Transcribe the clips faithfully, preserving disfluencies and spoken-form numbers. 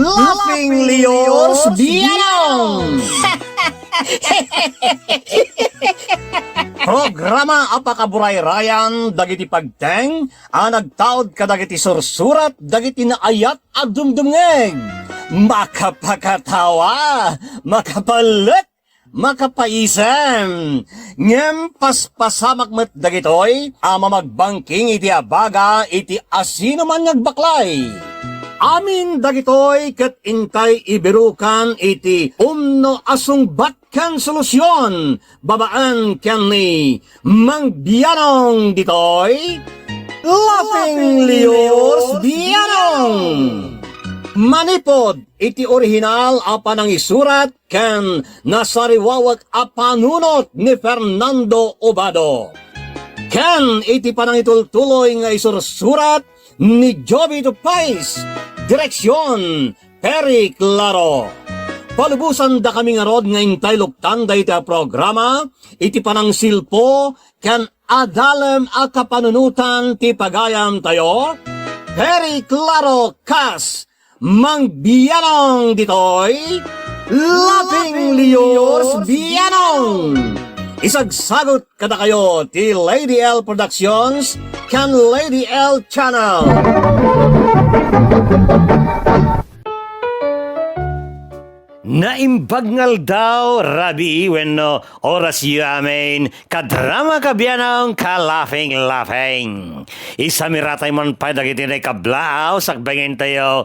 Laughing Leos Bianong! Programa a pakaburayrayan dagiti pagteng a nagtaud kadagiti sursurat dagiti naayat a dumdumngeg. Makapakatawa, makapalek, makapaisem. Ngem paspasamak met dagitoy a mamagbangking iti abaga iti asinoman nga agbaklay. Amin dagitoy ket intay ibirukan iti umno a sungbat ken solusion babaen ken ni Mang Bianong ditoy Laughing Leos Bianong. Manipod iti orihinal a panangisurat ken nasariwawek a panunot ni Fernando Obado, ken iti panangitultuloy nga isursurat ni Jovito Pais, direksion, Perry Claro. Palubosandakami ngarud nga intay luktan dayta a programa iti panangsilpo ken adalem a kapanunotan ti pagayamtayo, Perry Claro kas Mang Bianong ditoy, Laughing Leos Bianong. Isagsagut kadakayo ti Lady L Productions ken Lady L Channel. Naimbag nga aldaw, rabii wenno orasyo amin, kadrama, kabianong, ka-laughing, laughing. Isamiratay man pay dagiti naikablaaw, sakbay nga intayo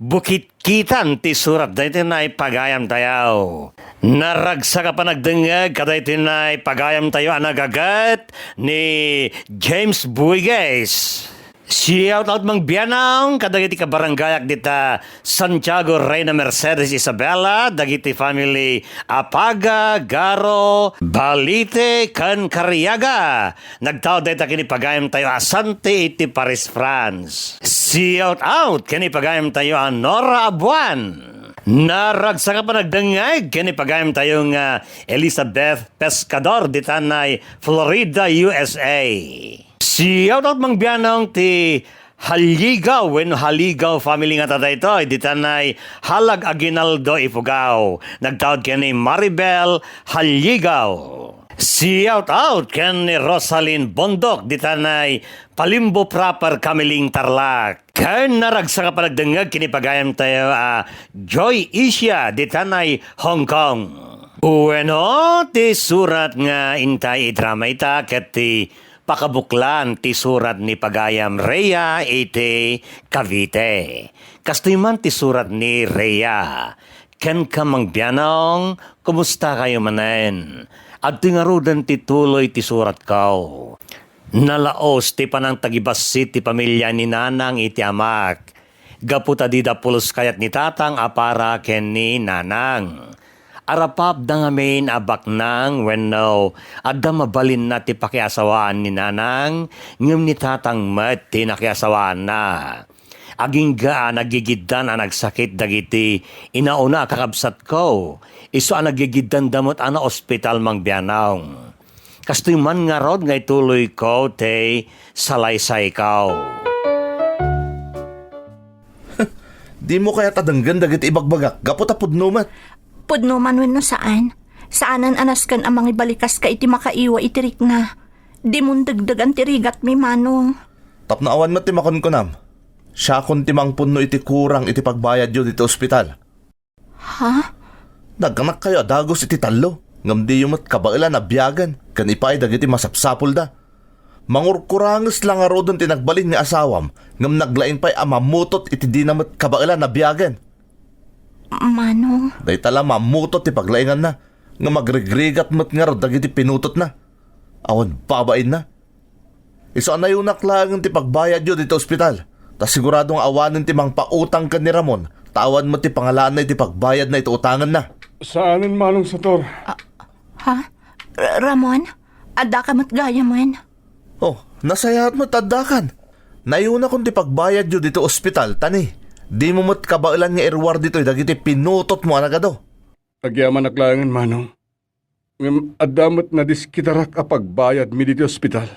bukitkitan ti surat daytoy naipagayamtayo. Naragsak a panagdengngeg kadaytoy naipagayamtayo a nagaget ni James Buigues. Shout out, Mang Bianong, kadagiti kabarangayak dita Santiago, Reina Mercedes, Isabela, dagiti family Apaga, Garo, Balite, ken Cariaga. Nagtaud dayta ken ni pagayamtayo a Santi iti Paris, France. Shout out ken ni pagayamtayo a Nora Abuan. Naragsak a panagdengngeg ken ni pagayamtayo nga Elizabeth Pescador, ditanay Florida, U S A. Shout out, Mang Bianong, ti Haligaw wenno Haligaw family nga ta daytoy, ditanay Halag Aguinaldo, Ifugao. Nagtaud ken ni Maribel Haligaw. Shout out ken ni Rosalyn Bondok, ditanay Palimbo Proper, Camiling, Tarlac. Ken naragsak a panagdengngeg ken ni pagayamtayo a Joy Asia, ditanay Hong Kong. Wenno, ti surat nga intay idrama ita ket ti pakabuklan ti surat ni pagayam Rhea iti Cavite. Kastoy man ti surat ni Rhea. Kenka, Mang Bianong, kumustakayo manen? Adtoy ngaruden ti tuloy ti suratko. Nalaos ti panangtagibassit ti pamilya ni Nanang iti amak, gapu ta dida pulos kayat ni Tatang a para ken ni Nanang. Arapapda ngamin a baknang wenno adda mabalinna ti pakiasawaan ni Nanang, ngem ni Tatang met ti nakiasawaanna. Agingga a naggigiddan a nagsakit dagiti inauna a kakabsatko, isu a naggigiddanda met a naospital, Mang Bianong. Kastoy man ngarud nga ituloyko ti salaysayko. Dimo kayat a denggen dagiti ibagbagak gapu ta pudno met? Pudno man wenno saan, saanen a nasken a mangibalikas ka iti makaiwa iti rikna. Dimon degdegan ti rigatmi, Manong. Tapno awan met ti makunkunam, siakon ti mangpunno iti kurang iti pagbayadyo ditoy ospital. Ha? Naganakkayo a dagus iti tallo, ngem diyo met kabaelan a biagen ken ipaay dagiti masapsapulda. Mangurkuranges la ngaruden ti nagbalin nga asawam, ngem naglaing pay a mamutot iti dina met kabaelan a biagen. Manong. Dayta la mamutot ti paglainganna, ngem agrigrigat met ngarud dagiti pinutotna. Awan babainna. Isu a nayunak laengen ti pagbayadyo ditoy ospital, ta sigurado nga awanen ti mangpautang ken ni Ramon, ta awan met ti pangalaanna iti pagbayadna iti utangenna. Saanen, Manong Sator. Ha? R-, Ramon? Addaka met gayamen? Oh, nasayaat met ta addakan. Nayunakon ti pagbayadyo ditoy ospital, ta ni, dimo met kabaelan nga iruar ditoy dagiti pinutotmo a nagadu. Agyamanak laengen, Manong. Ngem adda met nadiskitarak a pagbayadmi ditoy ospital.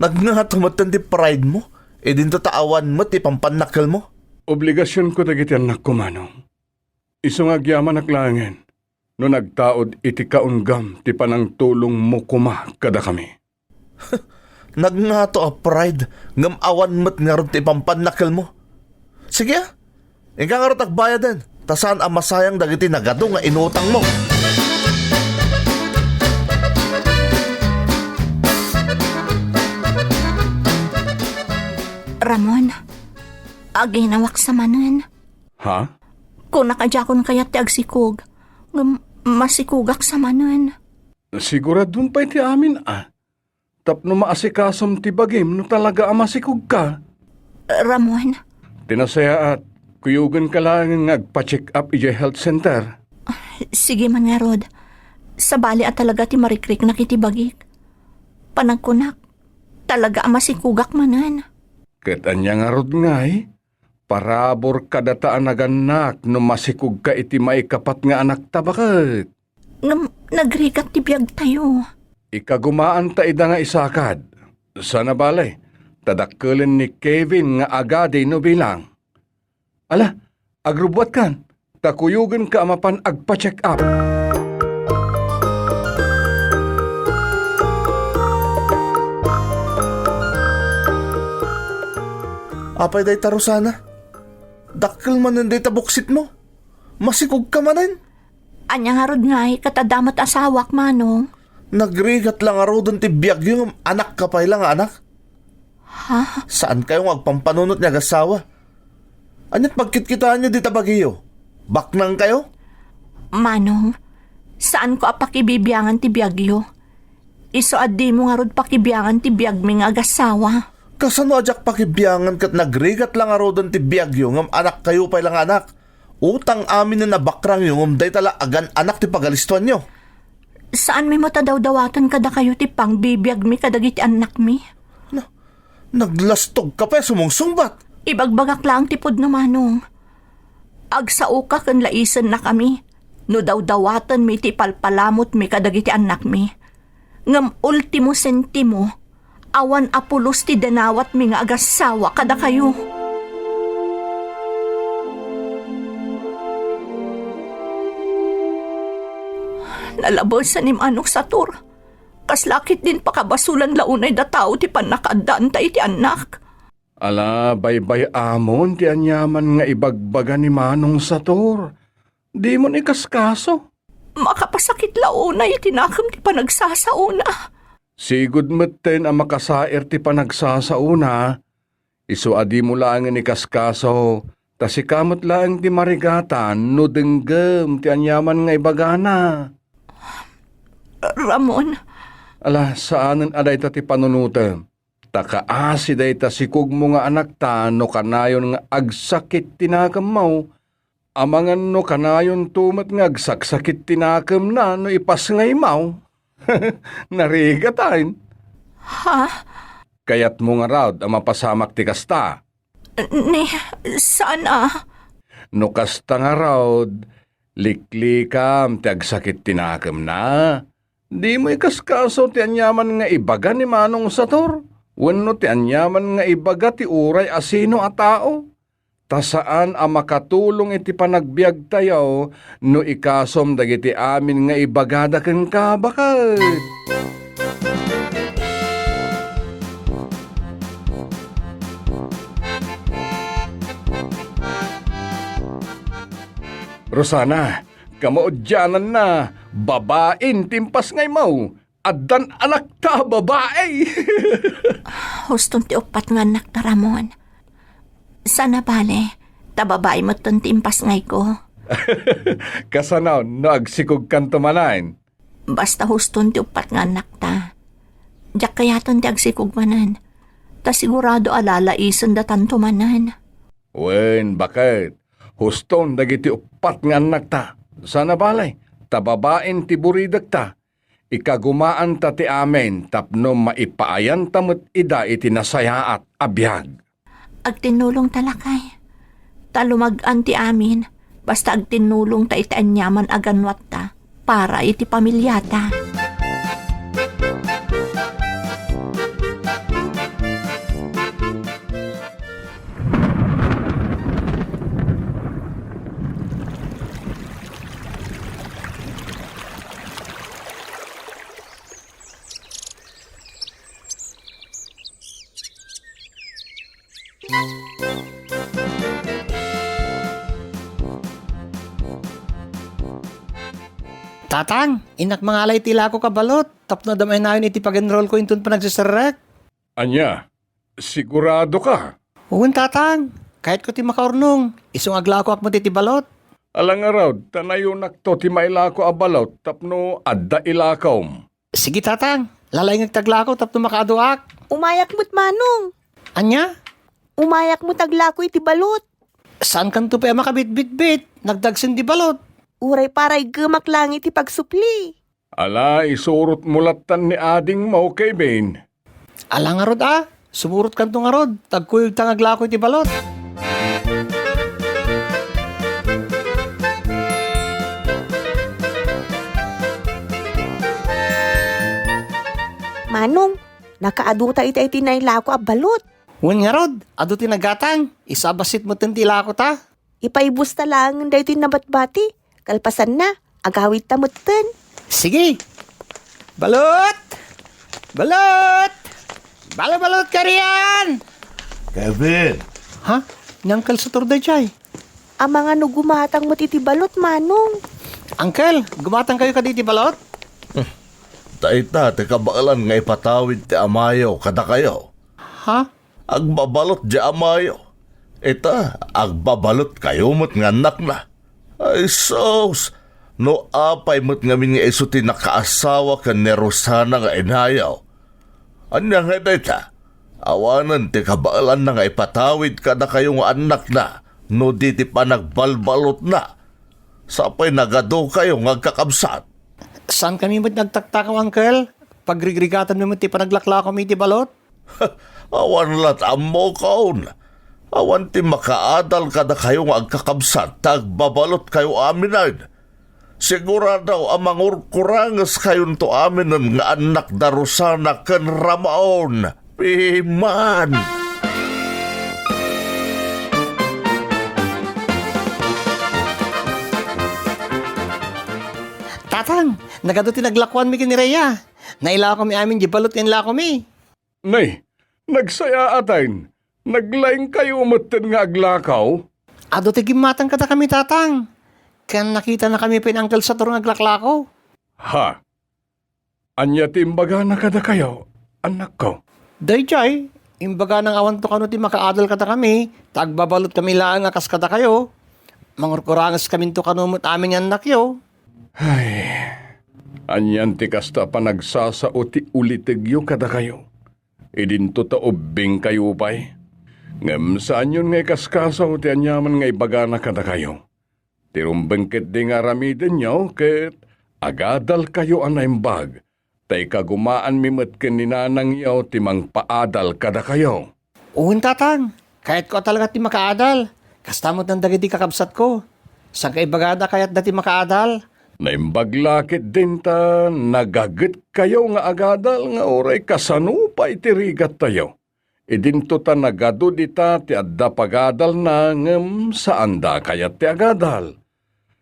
Nagngato metten ti pride mo, idinto ta awan met ti pampannakkelmo. Obligasionko dagiti annakko, manong. Isu nga agyamanak laengen no nagtaud iti kaunggam ti panangtulongmo koma kadakami. Nagngato a pride, ngem awan met ngarud ti ipampannakelmo. Sige a, inka ngarud agbayaden, ta saan a masayang dagiti nagadu nga inutangmo. Ramon, aginawak sa manen. Ha? Kunak a diakon kayat ti agsikog, ngem masikogak sa manen. Siguradom pay ti amin a. Tapno maasikasom ti bagim no talaga a masikogka. Ramon. Ti nasayaat, kuyogenka laeng nga agpa-check up idiay health center. Sige man ngarud. Sabali a talaga ti marikriknak iti bagik. Panagkunak, talaga a masikogak manen. Ket ania ngarud ngay? Parabur kadata a nagannak no masikogka iti maikapat nga anakta, baket. Ngem nagrigat ti biagtayo. Ikagumaanta ida nga isakad. Saan a bale, ta dakkelen ni Kevin nga agadi no bilang. Ala, agrubbuatkan, ta kuyogenka a mapan agpa-check up. Apay dayta, Rosana? Dakkel manen dayta buksitmo. Masikogka manen. Ania ngarud ngay, ket adda met asawak, manong? Nagrigat la ngaruden ti biagyo ngem anakka pay la nga anak. Ha? Saankayo nga agpampanunot nga agassawa? Ania't pagkitkitaenyo dita bagiyo? Baknangkayo? Manong, saanko a pakibibiangan ti biagyo. Isu a dimo ngarud pakibiangan ti biagmi nga agassawa. Kasano a diak pakibiangan ket nagrigat la ngaruden ti biagyo ngem anakkayo pay la nga anak? Utang aminen a bakrangyo ngem dayta la agan-anak ti pagalistuanyo. Saanmi met a dawdawaten kadakayo ti pangbibiagmi kadagiti annakmi. Na, naglastogka pay a sumungsungbat. Ibagbagak laeng ti pudno, manong. Agsaoka ken laisennakami no dawdawatenmi ti ipalpalamutmi kadagiti annakmi. Ngem ultimo sentimo, awan a pulos ti dinawatmi nga agassawa kadakayo. Nalabesen ni Manong Sator. Kasla ketdin pakabasolan la unay da tao ti pannakaaddaanta iti annak. Ala, baybay-amon ti aniaman nga ibagbaga ni Manong Sator. Dimon ikaskaso. Makapasakit la unay iti nakem ti panagsasaona. Sigud metten a makasair ti panagsasaona, isu a dimo laengen ikaskaso, ta sika met laeng ti marigatan no denggem ti aniaman nga ibagana. Ramon. Ala, saanen a dayta ti panunotem. Ta kaasi dayta sikogmo nga anakta no kanayon nga agsakit ti nakemmo, amangan no kanayonto met nga agsaksakit ti nakemna no ipasngaymo. Narigatan. Ha? Kayatmo ngarud a mapasamak ti kasta? Ni, saan a. No kasta ngarud, liklikam ti agsakit ti nakemna. Dimo ikaskaso ti aniaman nga ibaga ni Manong Sator, wenno ti aniaman nga ibaga ti uray a sino a tao. Ta saan a makatulong iti panagbiagtayo no ikasom dagiti amin nga ibagada kenka, baket. Rosana, kamaudiananna, babain ti impasngaymo. Addan anakta a babai. Huston ti uppat nga annakta, Ramon. Saan a bale, ta babai metten ti impasngayko. Kasano no agsikogkanto manen? Basta huston ti uppat nga annakta. Diak kayaten ti agsikog manen. Ta sigurado a lalaisen datanto manen. Wen, baket. Huston dagiti uppat nga annakta. Saan a bale, ta babain ti buridekta. Ikagumaanta ti amin tapno maipaayanta met ida iti nasayaat a biag. Agtinnulongta, lakay. Ta lumag-an ti amin, basta agtinnulongta iti aniaman a ganwatta para iti pamiliata. Tatang, innak mangalay ti ilakok a balot tapno adda mainayon iti pag-enrollko inton panagseserrek. Ania? Siguradoka? Wen, Tatang. Kayatko ti makaurnong. Isu nga aglakoak met iti balot. Ala ngarud, ta nayonakto ti mailako a balot tapno adda ilakom. Sige, Tatang. Lalaingek ti aglako tapno makaaduak. Umayak met, Manong. Ania? Umayak met aglako iti balot. Saankanto pay a makabitbitbit? Nagdagsen ti balot. Uray para iggemak laeng iti pagsupli. Ala, isurotmo lattan ni adingmo, Kevin. Ala ngarud a, sumurotkanto ngarud, ta agkuyogta nga aglako iti balot. Manong, nakaaduta iti, iti nailako a balot. Wen ngarud, adu ti nagatang, isu a bassit metten ti ilakota. Ipaibusta laengen daytoy nabatbati. Kalpasanna, agawidta metten. Sige. Balot! Balot! Balo-balot ka riyan! Kevin! Ha? Ni Uncle Sator daydiay? Amangan no gumatang met iti balot, Manong. Uncle, gumatang kayo kadi iti balot? Dayta ti kabaelan nga ipatawid ti amayo kadakayo. Ha? Agbabalot diay amayo. Ita, agbabalot kayo met nga annakna. Ay, sus! No apay met ngamin nga isu ti nakaasawa ken ni Rosana nga inayo. Ania ngay dayta? Awanen ti kabaelanna nga ipatawid kadakayo nga annakna no di ti panagbalbalotna. Sapay nagadu kayo nga agkakabsat. Saan kami met nagtaktakaw, Uncle? Pagrigrigatanmi met ti panaglaklakomi iti balot? Awan la ti ammokon. Awan ti makaadal kadakayo nga agkakabsat ta agbabalotkayo aminen. Sigurado a mangurkuranges kayonto aminen nga annak da Rosana ken Ramon. Piman! Tatang, nagadu ti naglakuanmi ken ni Rhea. Nailakomi amin di balot nga inlakomi. Nay, nagsayaaten. Naglaingkayo metten nga aglakaw? Adu ti gimmatang kadakami, Tatang. Ken nakitanakami pay ni Uncle Sator nga aglaklako. Ha? Ania ti imbagana kadakayo, annakko? Daydiay, imbagana nga awanto kano ti makaadal kadakami, ta agbabalot kami laeng a kas kadakayo. Mangurkuranges kaminto kano met amin nga annakyo. Ay, anian ti kasta a panagsasao ti ulitegyo kadakayo? Idinto ta ubbingkayo pay. Ngem saanyon nga ikaskasaw ti aniaman nga ibagana kadakayo. Ti rumbeng ketdi nga aramidenyo ket agadalkayo a naimbag, ta ikagumaanmi met ken ni nanangyo ti mangpaadal kadakayo. Wen, Tatang, kayatko a talaga ti makaadal. Kasta met dagiti kakabsatko. Saan ibagada kayatda ti makaadal? Naimbag la ketdin ta nagagetkayo nga agadal nga uray kasano pay ti rigattayo. Idinto ta nagadu dita ti adda pagadalna ngem saanda kayat ti agadal.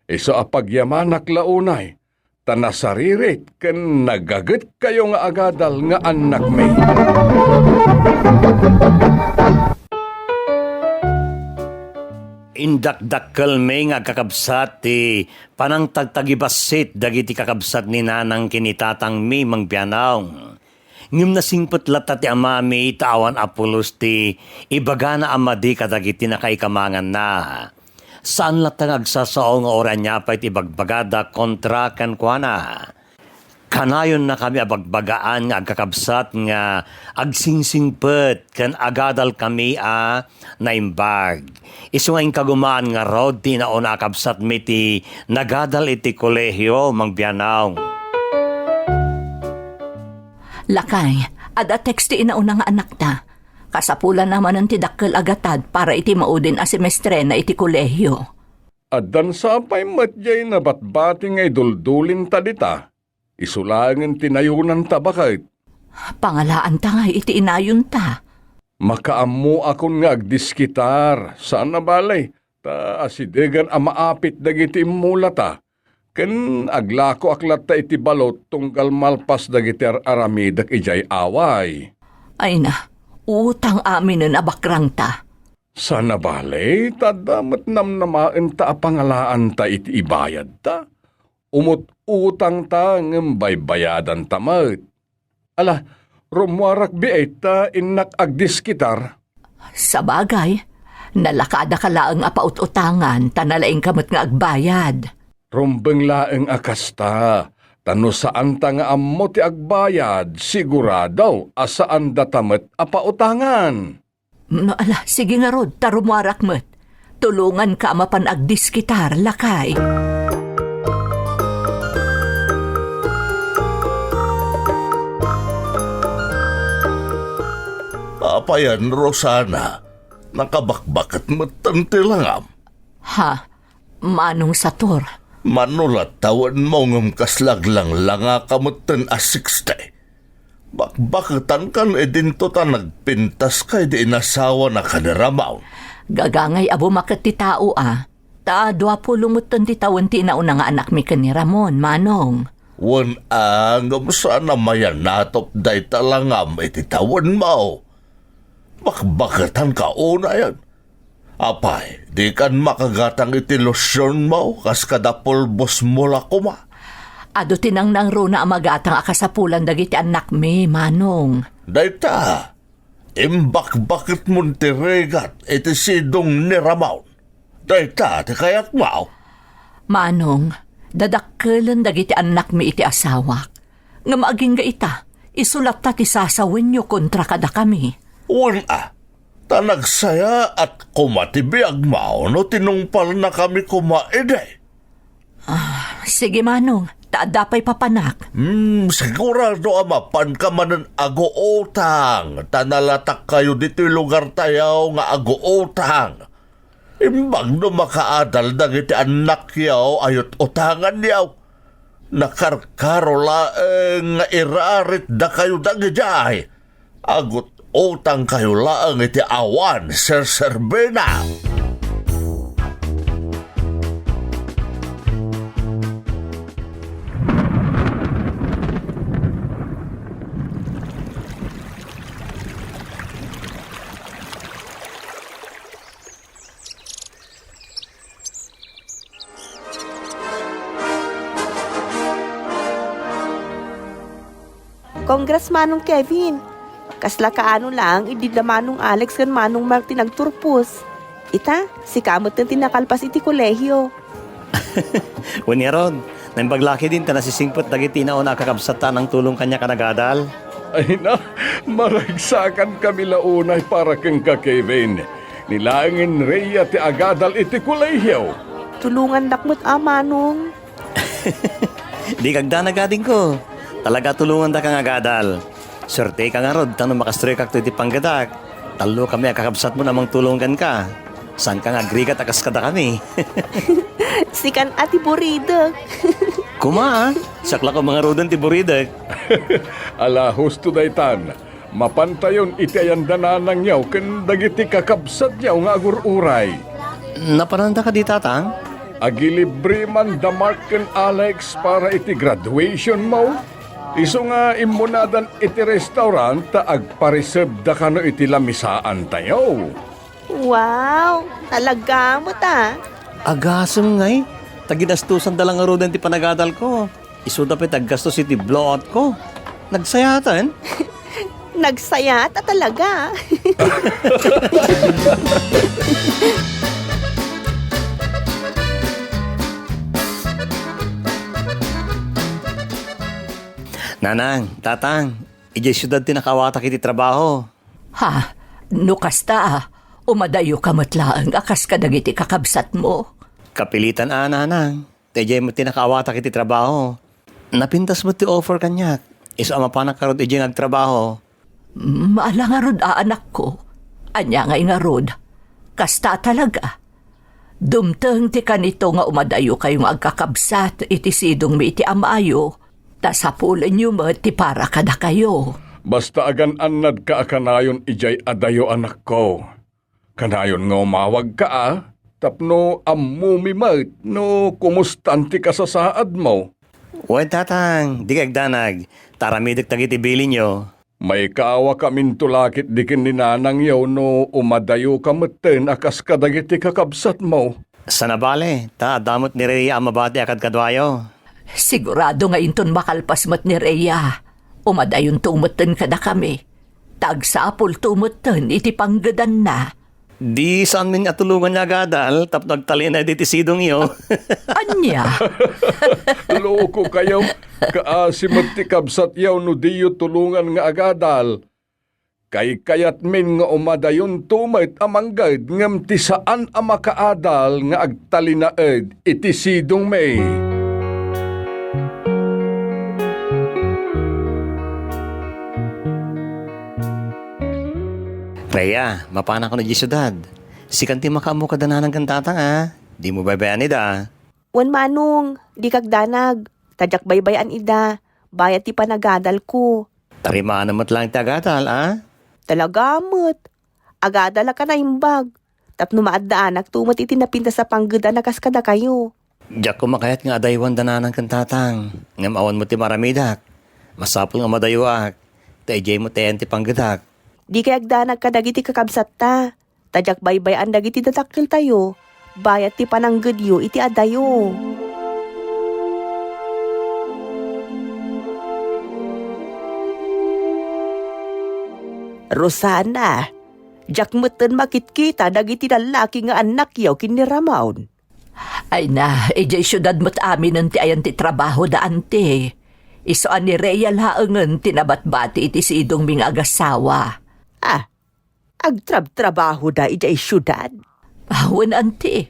Isu a pagyamanak la unay, ta nasaririt ken nagagetkayo nga agadal nga annakmi. Indakdakkelmi nga agkakabsat ti panangtagtagibassit dagiti kakabsat ni nanang ken ni tatangmi, Mang Bianong. Ngem nasingpet latta ti amami ta awan a pulos ti ibagana a madi kadagiti nakaikamanganna. Saan latta nga agsasao nga uray ania pay ti ibagbagada kontra kenkuana. Kanayonnakami a bagbagaan nga agkakabsat nga agsingsingpet ken agadalkami a naimbag. Isu nga inkagumaan ngarud ti inauna a kabsatmi ti nagadal iti kolehio, Mang Bianong. Lakay, adda text ti inauna nga anakta. Kasapulanna manen ti dakkel a gatad para iti maudin a semestrena iti kolehio. Addan sapay met diay nabatbati nga iduldulinta dita. Isu laengen ti nayonanta baket. Pangalaanta ngay iti inayonta. Makaammoakon nga agdiskitar, saan a bale, ta asidegan a maapit dagiti immulata, ken aglakoak latta iti balot tunggal malpas dagiti ar-aramidek idiay away. Ayna, utang aminen a bakrangta. Saan a bale, ta adda met namnamaenta a pangalaanta iti ibayadta. Umut-utangta ngem baybayadanta met. Ala, rummuarak biit ta innak agdiskitar. Sabagay, nalakadaka laeng a paut-utangan ta nalaingka met nga agbayad. Rumbeng laeng a kasta, ta no saanta nga ammo ti agbayad, sigurado a saandata met a pautangan. No, ala, sige ngarud, ta rummuarak met. Tulonganka a mapan agdiskitar, lakay. Apayan, Rosana, nakabakbaket metten ti langam. Ha? Manong Sator. Mano la tawenmo ngem kasla aglanglangaka metten a sixty. Bakbaketankan idinto ta nagpintaska idi inasawana ken ni Ramon. Gagangay a bumaket ti tao a. Ta dua pulo metten ti tawen ti inauna nga anakmi ken ni Ramon, Manong. Wen a, ngem saan a mayanatop dayta langam iti tawenmo. Bakbaketanka unayen. Apay, dikan makagatang iti losionmo kas kada pulbosmo la koma? Adu ti nangnangruna a magatang a kasapulan dagiti annakmi, Manong. Dayta, imbakbaketmon ti rigat iti sidong ni Ramon. Dayta ti kayatmo? Manong, dadakkelen dagiti annakmi iti asawak. Ngem agingga ita, isu latta ti sasawenyo kontra kadakami. Wen a, ta nagsayaat koma ti biagmo no tinungpalnakami koma idi. Ah, sige, Manong, ta adda pay papanak. Hmm, sigurado a mapanka manen aguutang, ta nalatakkayo ditoy lugartayo nga aguutang. Imbag no makaadal dagiti annakyo a yut-utanganyo. Nakarkaro laeng nga iraritdakayo dagidiay. Agut-utangkayo laeng iti awan serserbina. Congrats, Manong Kevin! Kasla kaano laeng idi da Manong Alex ken Manong Mark ti nagturpos. Ita, sika metten ti nakalpas iti kolehio. Wen ngarud, naimbag la ketdin ta nasisingpet dagiti inauna a kakabsatta a nangtulong kaniak a nagadal. Ay na, maragsakankami la unay para kenka, Kevin. Ni laengen Rhea ti agadal iti kolehio. Tulongandak met a, Manong. Dika agdanag, adingko. Talaga a tulongandaka nga agadal. Suerteka ngarud ta no makastoykakto iti panggedak, tallokami a kakabsatmo a mangtulong kenka. Saanka nga agrigat a kas kadakami. Sikan a ti buridek. Koma, a. Siak la koma ngaruden ti buridek. Ala, husto daytan. Mapantayon iti ayan da nanangyo ken dagiti kakabsatyo nga agur-uray. Napananda kadi, Tatang? Agilibre man da Mark ken Alex para iti graduationmo. Isu nga immunadan iti restaurant ta agparisebda kano iti lamisaantayo. Wow! Talaga met a! Agasem ngay, ta ginastosanda la ngaruden ti panagadalko. Isuda pay ti aggastos iti blowoutko. Nagsayaatan? Nagsayaat a talaga. Nanang, Tatang, idiay siudad ti nakaawatak iti trabaho. Ha? No kasta, umadayoka met laeng a kas kadagiti kakabsatmo? Kapilitan a, Nanang. Ta idiay met ti nakaawatak iti trabaho. Napintas met ti offer kaniak. Isu a mapanak ngarud idiay nga agtrabaho. Maala ngarud a, anakko. Ania ngay ngarud? Kasta a talaga. Dumteng ti kanito nga umadayokayo nga agkakabsat iti sidongmi iti amayo, ta sapulenyo met ti para kadakayo. Basta agan-annadka a kanayon idiay adayo, anakko. Kanayon nga umawagka a, tapno ammomi met no kumustan ti kasasaadmo. Wen, Tatang, dika agdanag, ta aramidek dagiti bilinyo. Maikawakaminto la ketdi ken ni nanangyo no umadayoka metten a kas kadagiti kakabsatmo. Saan a bale, ta adda met ni Rhea a mabati a kadkaduayo. Sigurado nga inton makalpas met ni Rhea, umadayonto metten kadakami. Ta agsapulto metten iti panggedanna. Di saanmi nga tulongan nga agadal tapno agtalinaed iti sidongyo. Ania? Loko kayo. Kaasi met ti kabsatyo no diyo tulongan nga agadal. Kaykayatmin nga umadayonto met a mangged ngem ti saan a makaadal nga agtalinaed iti sidongmi. Rhea, mapanakon idiay siudad. Sikan ti makaammo kada nanang ken tatang, a? Dimo baybay-an ida. Wen, Manong, dika agdanag. Ta diak baybay-an ida. Bayat ti panagadalko. Tarimaanam met laeng ti agadal, a? Talaga met. Agadalak a naimbag. Tapno maaddaanakto met iti napintas a panggedan a kas kadakayo. Diak koma kayat nga adaywan da nanang ken tatang, ngem awan met ti maaramidak. Masapul nga madayoak, ta idiay met ti ayan ti panggedak. Dikay agdanag kadagiti kakabsatta, ta diak baybay-an dagiti dadakkeltayo, bayat ti pananggedyo iti adayo. Rosana, diak metten makitkita dagiti lallaki nga annakyo ken ni Ramon. Ay na, idiay siudad met aminen ti ayan ti trabahoda, anti. Isu a ni Rhea laengen ti nabatbati iti sidongmi nga agasawa. Ah, agtrabtrabahoda idiay siudad? Ah, wen, anti.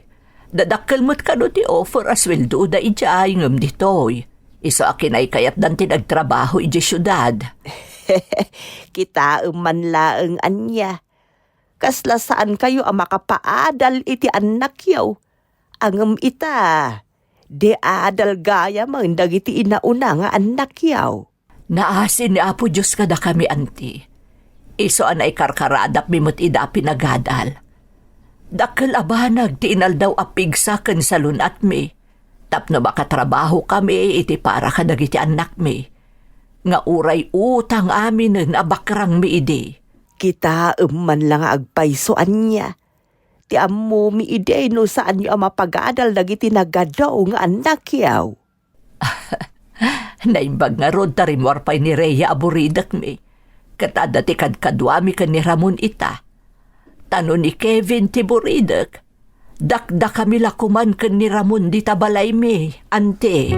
Dadakkel met kano ti offer a sueldoda idiay ngem ditoy. Isu a kinaykayatdan ti nagtrabaho idiay siudad. Kitaem man laeng ania. Kasla saankayo a makapaadal iti annakyo. Ngem ita, di adal gayamen dagiti inauna nga annakyo. Naasi ni Apo Dios kadakami, anti. Isu a naikarkaradakmi met ida a pinagadal. Dakkel a banag ti inaldaw a pigsa ken salun-atmi tapno makatrabahokami iti para kadagiti annakmi, nga uray utang aminen a bakrangmi idi. Kitaem man la nga agpayso ania. Ti ammomi idi no saanyo a mapagadal dagiti nagadu nga annakyo. Naimbag ngarud ta rimmuar pay ni Rhea a buridekmi, ket adda ti kadkaduami ken ni Ramon ita. Ta no ni Kevin ti buridek, dakdakami la koman ken ni Ramon dita balaymi, anti.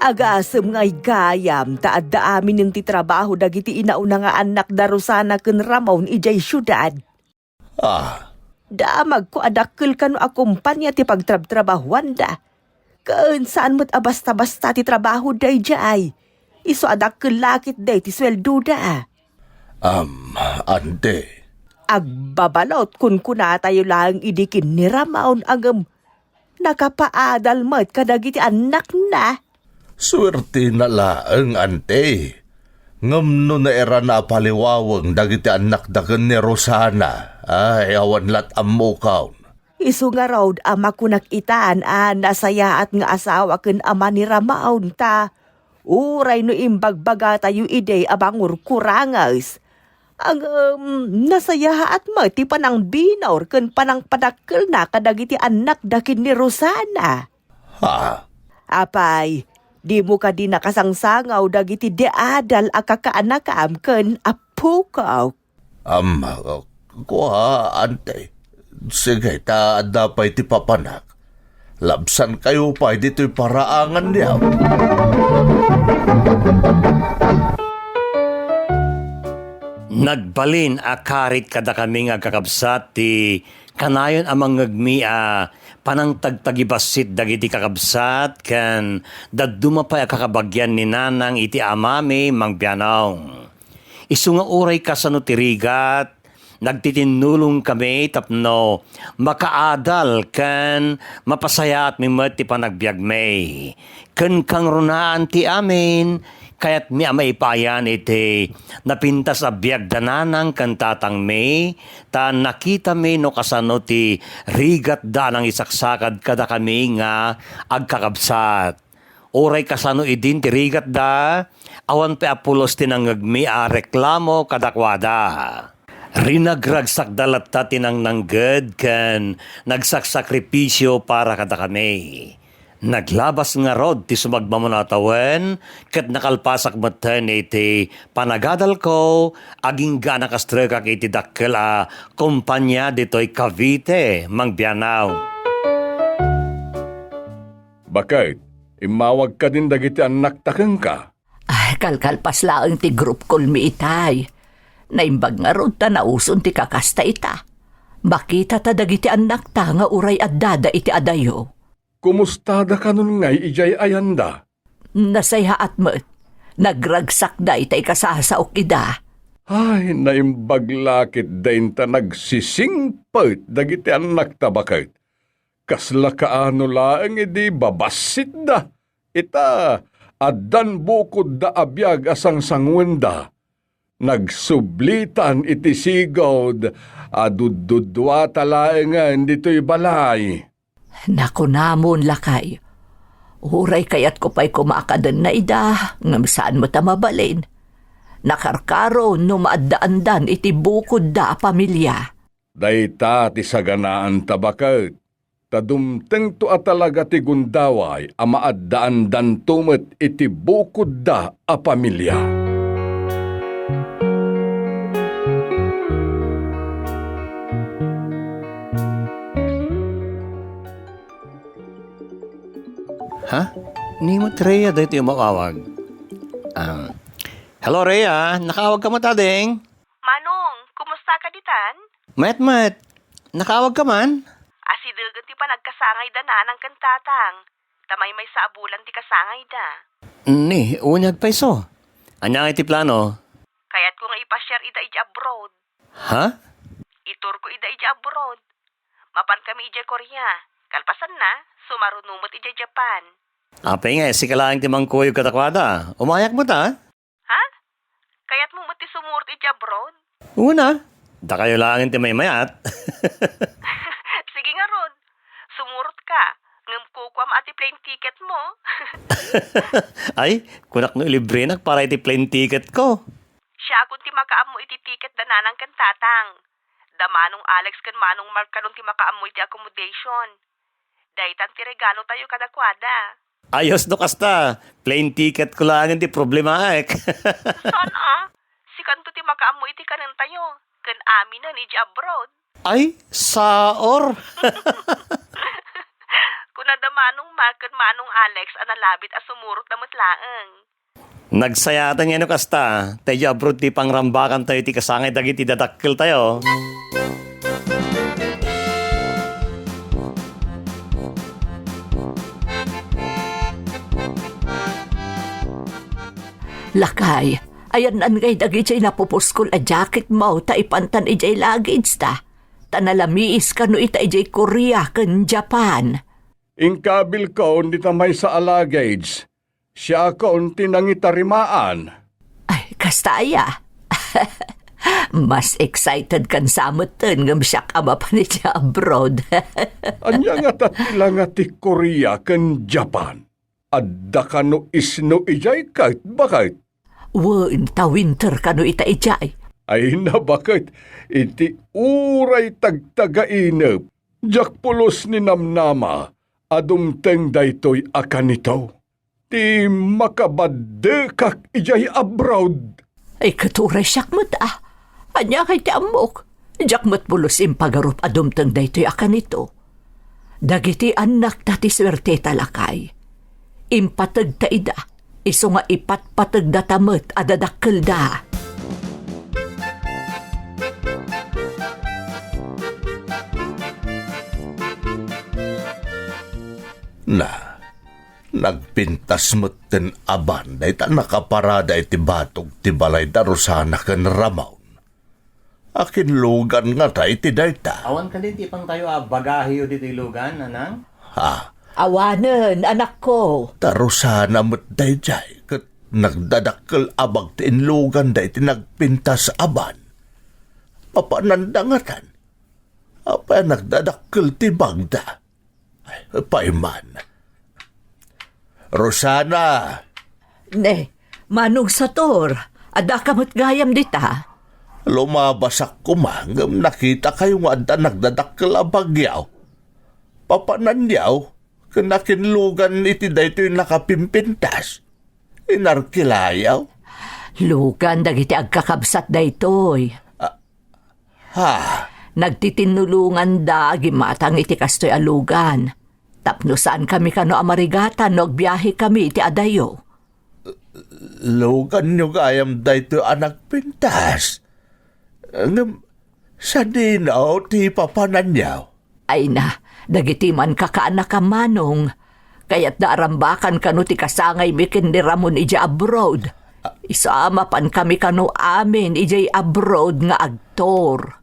Agasem nga gayam ta adda aminen ti trabaho dagiti inauna nga annak da Rosana ken Ramon idiay siudad. Ah. Damagko a dakkel kano a kompania ti pagtrabtrabahuanda. Ken saan met a basta-basta ti trabaho daydiay. Isu a dakkel la ketdi ti sueldoda. Am, ante. Agbabalot kunkunatayo laeng idi ken ni Ramon ngem nakapaadal met kadagiti annakna. Suertina laeng, ante. Ngem no nairana a paliwaweng dagiti annakda ken ni Rosana, ay, awan lat ammokon. Isu ngarud a makunak itan a nasayaat nga asawa ken ama ni Ramon ta uray no imbagbagatayo idi a mangurkuranges. Ngem nasayaat met ti panangbinor ken panangpadakkelna kadagiti annakda ken ni Rosana. Ha? Apay, dimo kadi nakasangsangaw dagiti di adal a kakaanakam ken appokok? Am, kua, ante. Sige, ta adda pay ti papanak. Labsankayo pay ditoy paraanganyo. Nagbalin a karit kadakami nga agkakabsat ti kanayon a mangngegmi a panangtagtagibassit dagiti kakabsat ken dadduma pay a kakabagian ni Nanang iti amami mangbianong. Isu nga uray kasano ti rigat, nagtitinnulongkami tapno makaadal ken mapasayaatmi met ti panagbiagmi. Ken kangrunaan ti amin, Kayatmi a maipayan iti napintas a biag da nanang ken tatangmi, ta nakitami no kasano ti rigatda a nangisaksakad kadakami nga agkakabsat. Uray kasano idin ti rigatda, awan pay a pulos ti nangngegmi a reklamo kadakuada. Rinagragsakda latta ti nangnangged ken nagsaksakripisio para kadakami. Naglabas ngarud ti sumagmamano a tawen ket nakalpasak metten iti panagadalko agingga a nakastrekak iti dakkel a kompania ditoy Cavite, Mangbianaw. Baket, immawag kadin dagiti annakta kenka? Ay, kalkalpas laeng ti group call mi itay. Naimbag ngarud ta nauson ti kakasta ita. Makita ta dagiti annakta nga uray addada iti adayo. Kumustada kanon ngay idiay ayanda? Nasayaat met. Nagragsakda ita ikasasaok ida. Ay, naimbag la ketdin ta nagsisingpet dagiti annakta baket. Kasla kaano laeng idi babassitda. Ita, addan bukodda a biag a sangsanguenda. Nagsublitan iti sigud a duddudduata laengen ditoy balay. Nakunamon, lakay. Uray kayatko pay koma a kadenna ida, ngem saan met a mabalin. Nakarkaro no maaddaandan iti bukodda a pamilia. Dayta ti saganaanta baket. Ta dumtengto a talaga ti gundaway a maaddaandanto met iti bukodda a pamilia. Ha? Ni met Rhea daytoy umawawag. Ah. Hello, Rhea. Nakaawag ka met, ading? Manong, kumusta ka ditan? Met, met. Nakaawag ka man? Asidegen ti panagkasangay da nanang ken tatang. Ta maymaysa a bulan ti kasangay da. Ni, unyag pay so. Ania ngay ti plano? Kayatko nga ipasiar ida iti abroad. Ha? Iturko ida iti abroad. Mapan kami idiay Korea. Kalpasanna, sumaruno met idiay Japan. Apay nga, sika laeng ti mangkuyog kadakuada. Umayak met, ha? Ha? Kayatmo met ti sumurot iti abroad? Una, dakayo laeng ti maymayat. Sige ngarud, sumurot ka, ngem kukuam a ti plane ticket mo. Ay, kunak no ilibrenak para iti plane ticket ko. Siakon ti makaammo iti ticket da nanang ken tatang. Da Manong Alex ken Manong Mark kanon ti makaammo iti accommodation. Daytan ti regalo tayo kadakuada. Ayos no kasta, plane ticket ko laeng ti problemaek. Saan a? Sikanto ti makaammo iti kanen tayo, ken aminen iti abroad. Ay, saor! Kuna da Manong Mark ken Manong Alex a nalabit a sumurot da met laeng. Nagsayaten nga no kasta, tayo abroad ti pangrambakan tayo ti kasangay dagiti dadakkel tayo. Lakay, ayanna ngay dagiti napupuskol a jacket mo ta ipantan idiay luggage ta. Ta nalamiis kano ita idiay Korea ken Japan. Inkabilkon dita maysa a luggage. Siakon ti nangitarimaan. Ay, kasta aya. Mas excited kan sa metten ngem siak a mapan iti abroad. Ania ngata ti langa ti Korea ken Japan? Adda kano isno idiay ket baket? Wen, ta winter kano ita idiay. Ay na baket, iti uray tagtagainep, diak pulos ni namnama a dumteng daytoy a kanito. Ti makabaddekak idiay abroad. Ay, ket uray siak met a. Ania kay ti ammok? Diak met pulos impagarup a dumteng daytoy a kanito. Dagiti annakta ti suerteta, lakay. Impategta ida, isu nga ipatpategdata met a dadakkelda. Na, nagpintas metten aban dayta nakaparada iti batog ti balay da Rosana ken Ramon. Akin lugan ngata iti dayta? Awan kadin ti ipangtayo a bagaheyo ditoy lugan, nanang? Ha? Awanen, anakko. Da Rosana met daydiay, ket Nagdadakkel a bag ti inluganda iti nagpintas a ban. Papananda ngatan. Apay a nagdadakkel ti bagda? Ay, pay man. Rosana! Ne, Manong Sator, addaka met gayam dita? Lumabasak koma ngem nakitakayo nga adda nagdadakkel a bagyaw. Papananyaw ken nakinlugan iti daytoy nakapimpintas. Inarkilayaw? Lugan dagiti agkakabsat daytoy. Ah, ha? Nagtitinnulonganda a gimatang iti kastoy a lugan. Tapno saankami kano a marigatan no agbiahekami iti adayo. Luganyo gayam daytoy a nagpintas. Ngem sadino ti papananyaw? Ay na, dagiti man kakaanakam, Manong. Kayatda a rambakan kano ti kasangaymi ken ni Ramon idiay abroad. Isu a mapankami kano amin idiay abroad nga agtour.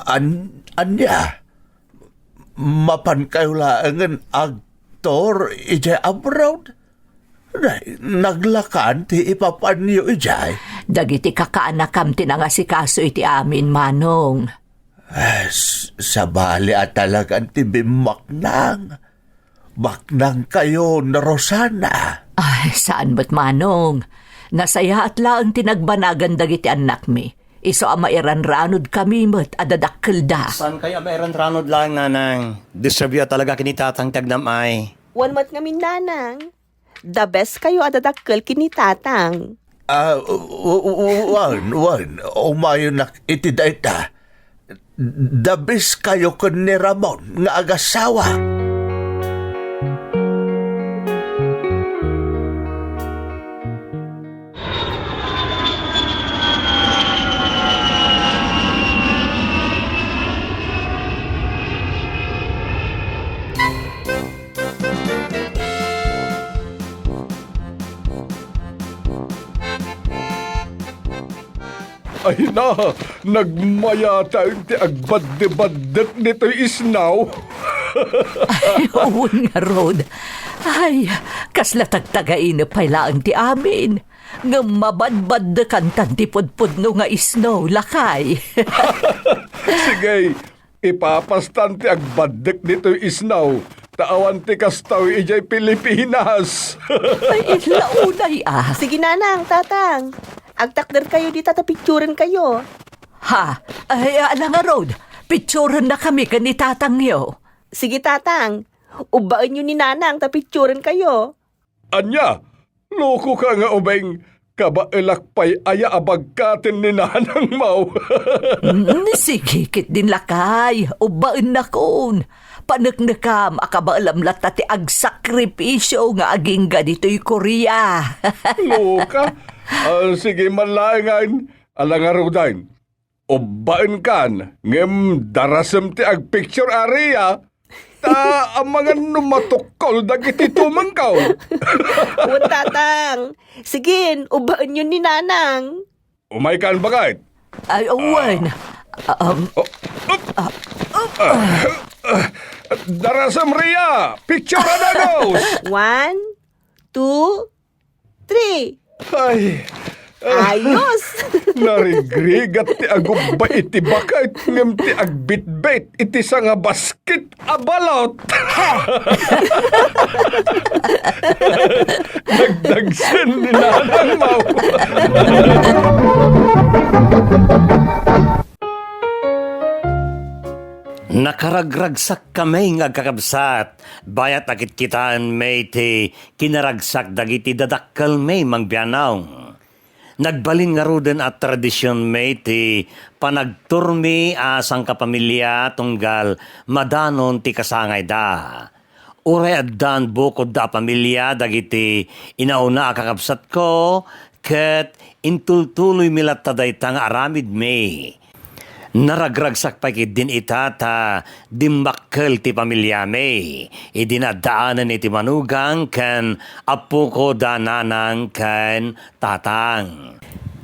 An-, ania? Mapankayo laengen agtour idiay abroad? Nay, naglakan ti ipapanyo idiay? Dagiti kakaanakam ti nangasikaso iti amin, Manong. Ah, s-, sabali a talagan ti bimmaknang. Baknangkayon, Rosana. Ay, saan met, Manong. Nasayaat laeng ti nagbanagan dagiti annakmi. Isu a mairanranod kami met a dadakkelda. Saan kayo a mairanranod laeng, Nanang? Deserve yo talaga ken ni Tatang ti agnam-ay. Wen met ngamin, Nanang. The best kayo a dadakkel ken ni Tatang. Ah, w-, w-, w-, wen, wen, umayonak iti dayta. The best kayo ken ni Ramon nga agasawa. Ay na, nagmayat ti agbaddebaddek ditoy isnaw. Ay, wen ngarud. Ay, kasla tagtagainep pay laeng ti amin. Ngem mabadbaddekantan ti pudpudno nga isnaw, lakay. Sige, ipapastan ti agbaddek ditoy isnaw, ta awan ti kastoy idiay Pilipinas. Ay, inla unay, ah. Sige, Nanang, Tatang. Agtakderkayo dita ta picturenkayo. Ha? Ay, ala ngarud, picturennakami ken ni Tatangyo. Sige, Tatang. Ubbaenyo ni Nanang ta picturenkayo. Ania? Lokoka nga ubing, kabaelak pay aya a bagkaten ni Nanangmaw? Mm, sige ketdin, lakay, ubbaennakon. Paneknekam a kabaelam latta ti agsakripisio nga agingga ditoy Korea. Loka? Ah, sige man laengen. Ala ngaruden. Ubbaenkan, ngem darasem ti agpicture area, ta amangan no matukkol dagiti tumengko. Wen, Tatang. Sige, ubbaenyo ni Nanang. Umaykan, baket. Ay, wen. Um, Oh, up. Darasem ria, picture a dagus. One, two, three. Ay. Ayos! Narigrigat ti agubba iti baket ngem ti agbitbit iti sangabasket a balot. Nagdagsen ni Nanang Mau. Nakaragragsakkami nga agkakabsat, bayat a kitkitaenmi ti kinaragsak dagiti dadakkelmi mangbianong. Nagbalin ngaruden a tradisionmi ti panagturmi a sangkapamilia tunggal madanon ti kasangayda. Uray addan bukodda a pamilia dagiti inauna a kakabsatko, ket intultuloymi latta dayta nga aramidmi. Naragragsak pay ketdin ita ta dimmakkel ti pamiliami idi naaddaanen iti manugang ken appoko da nanang ken tatang.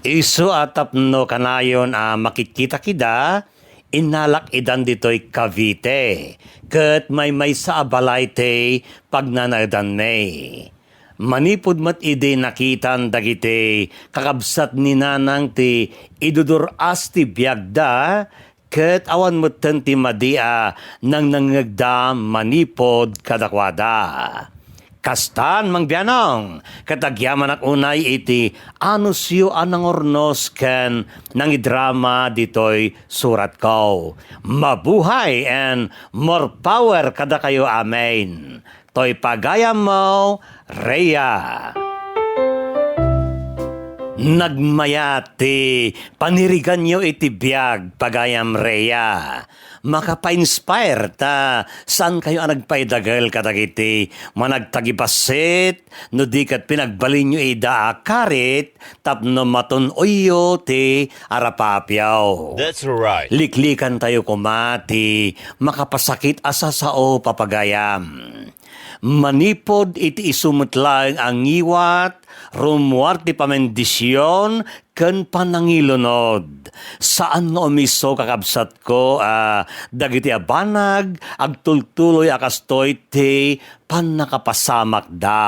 Isu a tapno kanayon a makitkita kida, innalak idan ditoy Cavite, ket maymaysa a balay ti pagnanaedanmi. Manipud met idi nakitan dagiti kakabsat ni Nanang ti idudur-as ti biagda, ket awan metten ti madi a nangnangngegda manipud kadakuada. Kastan, Mang Bianong, ket agyamanak unay iti anusyo a nangurnos ken nangidrama ditoy suratko. Mabuhay and more power kadakayo, amen. Toy pagayammo, Rhea. Nagmayat ti paniriganyo iti biag, pagayam Rhea. Makapainspire ta saankayo a nagpaidagel kadagiti managtagibassit, no di ket pinagbalinyo ida a karit tapno matun-oyyo ti arapapiaw. That's right. Liklikantayo koma ti makapasakit a sasao, papagayam. Manipud iti isu met laeng a ngiwat, rummuar ti pamendision ken panangilunod. Saan nga umiso, kakabsatko, a dagiti a banag agtultuloy a kastoy ti pannakapasamakda.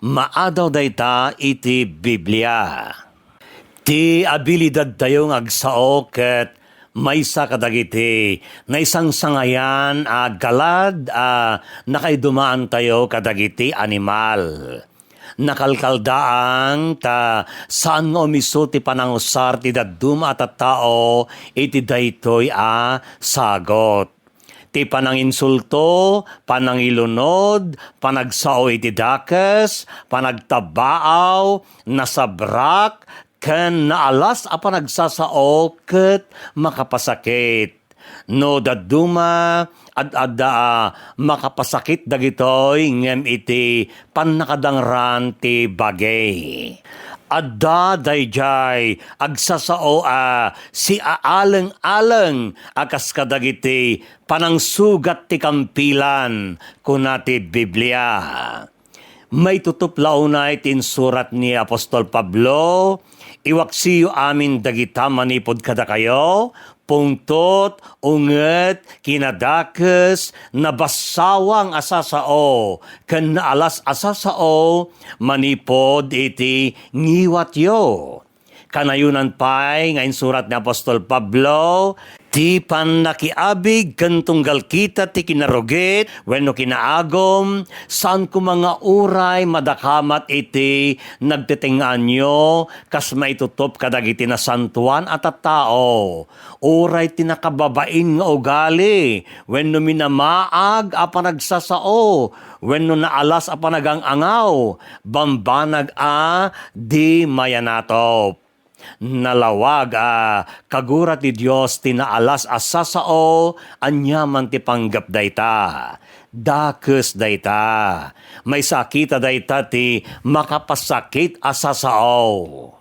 Maadaw dayta iti Biblia. Ti abilidadtayo nga agsao ket maysa kadagiti naisangsangayan a galad a nakaidumaantayo kadagiti animal. Nakalkaldaang ta saan nga umiso ti panangusar ti dadduma a tattao iti daytoy a sagut. Ti pananginsulto, panangilunod, panagsao iti dakes, panagtabaaw, nasabrak, ken naalas a panagsasao ket makapasakit. No dadduma, ad-adda a makapasakit dagitoy ngem iti pannakadangran ti bagi. Adda daydiay agsasao a siaaleng-aleng a kas kadagiti panangsugat ti kampilan, kuna ti Biblia. Maitutup la unay ti insurat ni apostol Pablo, iwaksiyo amin dagita manipud kadakayo, pungtot, unget, kinadakes, nabassawang a sasao, ken naalas a sasao manipud iti ngiwatyo. Kanayonan pay nga insurat ni apostol Pablo, ti pannakiabig ken tunggal kita ti kinarugit wenno kinaagum, saan koma nga uray madakamat iti nagteteng-anyo kas maitutup kadagiti nasantoan a tattao, uray ti nakababain nga ugali wenno minamaag a panagsasao wenno naalas a panagang-angaw, bambanag a di mayanatop. Nalawag a kagura ti Dios ti naalas a sasao, aniaman ti panggep dayta. Dakes dayta. Maysa a kita dayta ti makapasakit a sasao.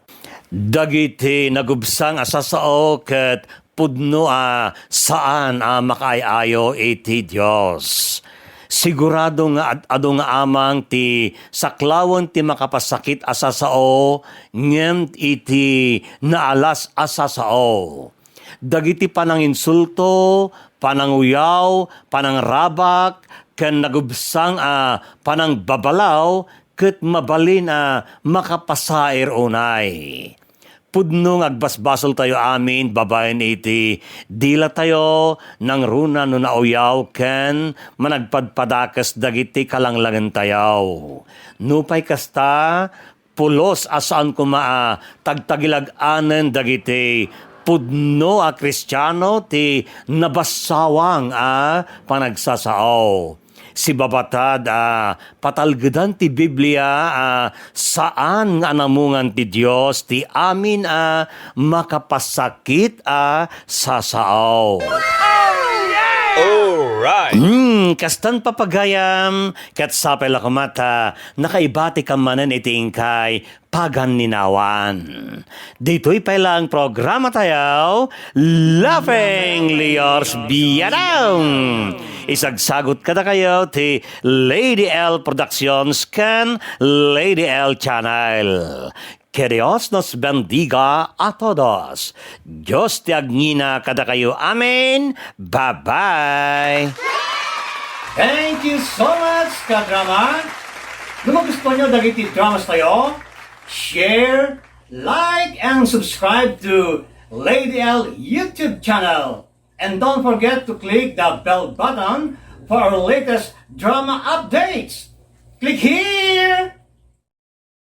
Dagiti nagubsang a sasao ket pudno a saan a makaay-ayo iti Dios. Sigurado nga ad-adu nga amang ti saklawen ti makapasakit a sasao ngem iti naalas a sasao. Dagiti pananginsulto, pananguyaw, panangrabak, ken nagubsang a panangbabalaw ket mabalin a makapasair unay. Pudno nga agbasbasoltayo amin babaen iti dilatayo nangruna no nauyaw ken managpadpadakes dagiti kalanglangentayo. Nupay kasta, pulos a saan koma a tagtagilag-anen dagiti pudno a Kristiano ti nabassawang a panagsasao. Sibabatad a patalgedan ti Biblia a saan nga anamungan ti Dios ti amin a makapasakit a sasao. Alright! Hmm, kastan papagayam, ket sapay la koma ta nakaibati ka manen iti inkay paganninawan. Ditoy pay lang programa tayo, Laughing Leos Biadong. Isagsagot kadakayo ti Lady L Productions ken Lady L Channel. Que Dios nos bendiga a todos. Dios ti agngina kadakayo amin. Bye-bye. Thank you so much, kadrama. No magustuhan nyo dagiti dramas tayo, share, like, and subscribe to Lady L YouTube channel. And don't forget to click the bell button for our latest drama updates. Click here!